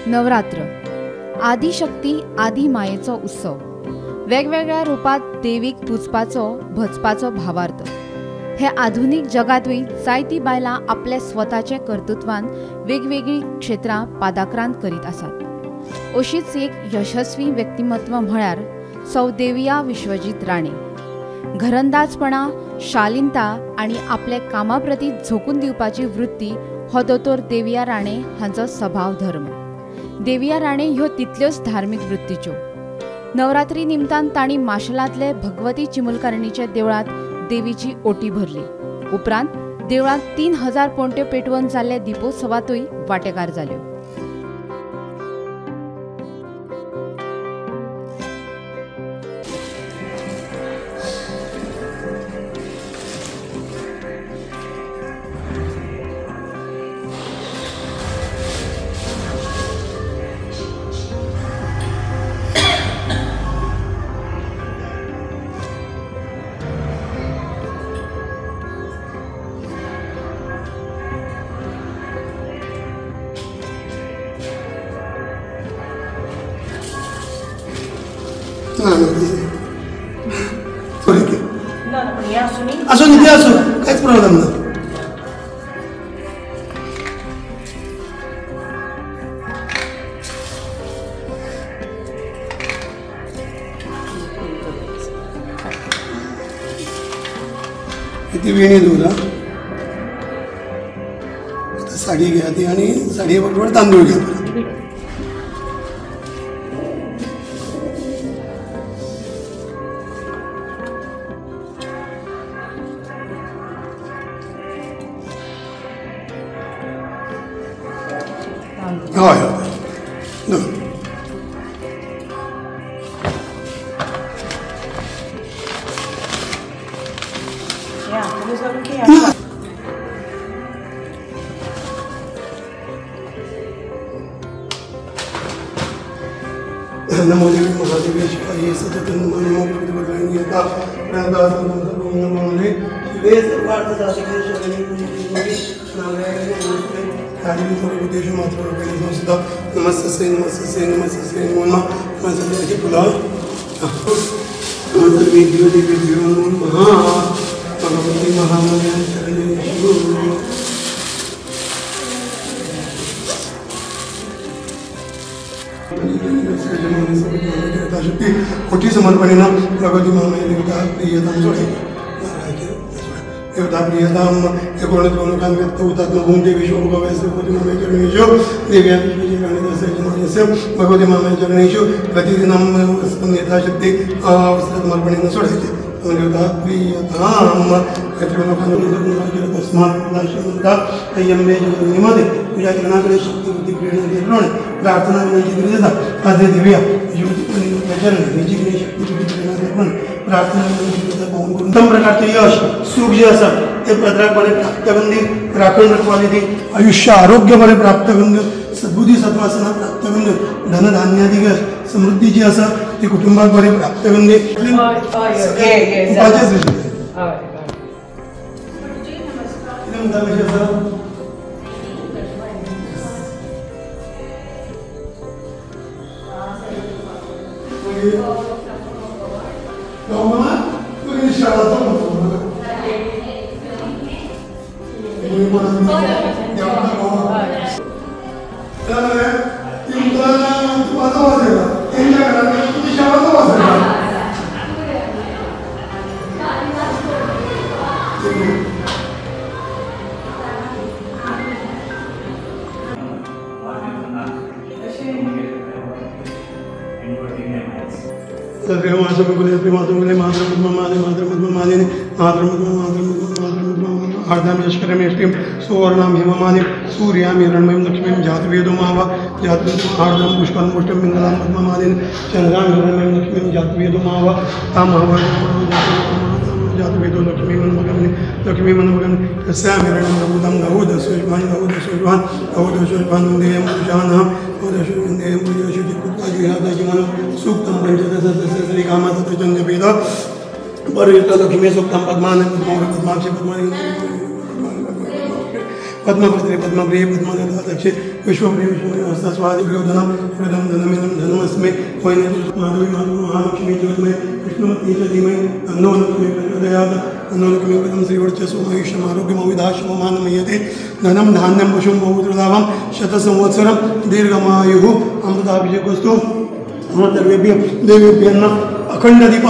नवरात्र आदिशक्ती आदि मायेचो उत्सव वेगवेगळ्या रूपात देवीक पुजपाचो भजपाचो भावार्थ। हे आधुनिक जगांतूय जायती बायलां आपले स्वताचे कर्तृत्वान वेगवेगळीं क्षेत्रां पादाक्रांत करीत आसात। अशीच एक यशस्वी व्यक्तिमत्व म्हळ्यार सौ देविया विश्वजीत राणे। घरंदाजपणा, शालीनता आनी आपले कामा प्रती झोकून दिवपाची वृत्ती हो दोतोर देविया राणे हांचो सभाव धर्म। देविया राणे ह्यो तितल्योच धार्मीक वृत्तीच्यो। नवरात्री निमतान तांणी माशेलांतले भगवती चिमुलकारणीच्या देवळांत देवीची ओटी भरली। उपरांत देवळांत 3000 पणट्यो पेटोवन जाल्ल्या दीपोत्सवांतूय वांटेकार जाल्यो। असो निधी असो काहीच प्रॉब्लेम ना। ती वेणी दवरा, आता साडी घ्या ती आणि साडये बरोबर तांदूळ घ्या परत। हय हय दवर। नमो देवी महादेवी शिवाय सततं नमो प्रतिपदाय यथा प्रणदासनं सर्वं नमामि शिवे सर्वार्थ साधिके शरणे गौरी नारायणे नमस्ते काली सर्वभूतेषु मातृरूपेण संस्थिता नमस्तस्यै नमस्तस्यै नमस्तस्यै नमो नमः। नमस्ते फुलं सर्वेभ्यो देवेभ्यो नमो नमः। भगवती महामाया शरणेषु। शक्ती कोटी समर्पणेन भगवती महामाया देवता प्रियतां सोडे देवता प्रियतां एकोणत्वनुकान् व्यक्त हुतात्म भूंजे विश्वभगवस्य भगवती महामाया चरणेषु देव्या विश्वजीराणिदास्य यजमानस्य भगवती महामाया चरणेषु प्रतिदिनं यथाशक्ती वस्त्रसमर्पणेन सोडायचे। देवता प्रियतां तस्मात् निमदे तुझ्या चरणाकडे शक्ती बुद्धी प्रेरणा निर्माण प्रार्थना विनंती करीत जाता आज देव्या चरणी शक्ती बुद्धी प्रेरणा निर्माण प्रार्थना विनंती करीत पाहून करून उत्तम प्रकारचे यश सुख जे आसा ते पदराक बरें प्राप्त करून दी, राखण रखवाली दी, आयुष्य आरोग्य बरें प्राप्त करून दी, सद्बुद्धी सद्वासना प्राप्त करून दी, धनधान्यादी समृद्धी जी आसा ती कुटुंबाक बरें प्राप्त करून दी। कितें म्हणटा कशें आसा? सुवर्णां हेममालिनीं सूर्यां हिरण्मयीं लक्ष्मीं जातवेदो मावा जातवेदो आर्द्रं पुष्पां पुष्टं पिङ्गलां पद्ममालिनीं चन्द्रां हिरण्मयीं लक्ष्मीं जातवेदो मावा तामावा जातवेदो लक्ष्मीं मनमगमिनी लक्ष्मीं मनमगमिनी तस्यां हिरण्यभूतं गौदस्योष्वान् गौदस्योष्वान् गौदस्योष्वान् देयं पूजानां गौदस्योष्वान् पूजाशुचिकृत्वा सूक्तं पञ्चदश श्रीकामसत्यचन्द्रवेद परियुक्त लक्ष्मी सूक्तं पद्मानि पद्माक्षि पद्मानि पद्मपत्रे पद्मप्रिये पद्मदक्षे विश्वप्रिय विश्वमय स्वादिव्योधनं हृदं धनमिदं धनमस्मे माधवी माधव महालक्ष्मी ज्योतिमय विष्णुमती च धीमहि तन्नो लक्ष्मी प्रचोदयात् तन्नो लक्ष्मी पदं श्रीवर्चस्वमायुष्यम् आरोग्यमविधाशममानमयते धनं धान्यं पशुं बहुत्रलाभं शतसंवत्सरं दीर्घमायुः अमृताभिषेकोऽस्तु सर्वेभ्यः देवेभ्यः नमः। अखंड दीप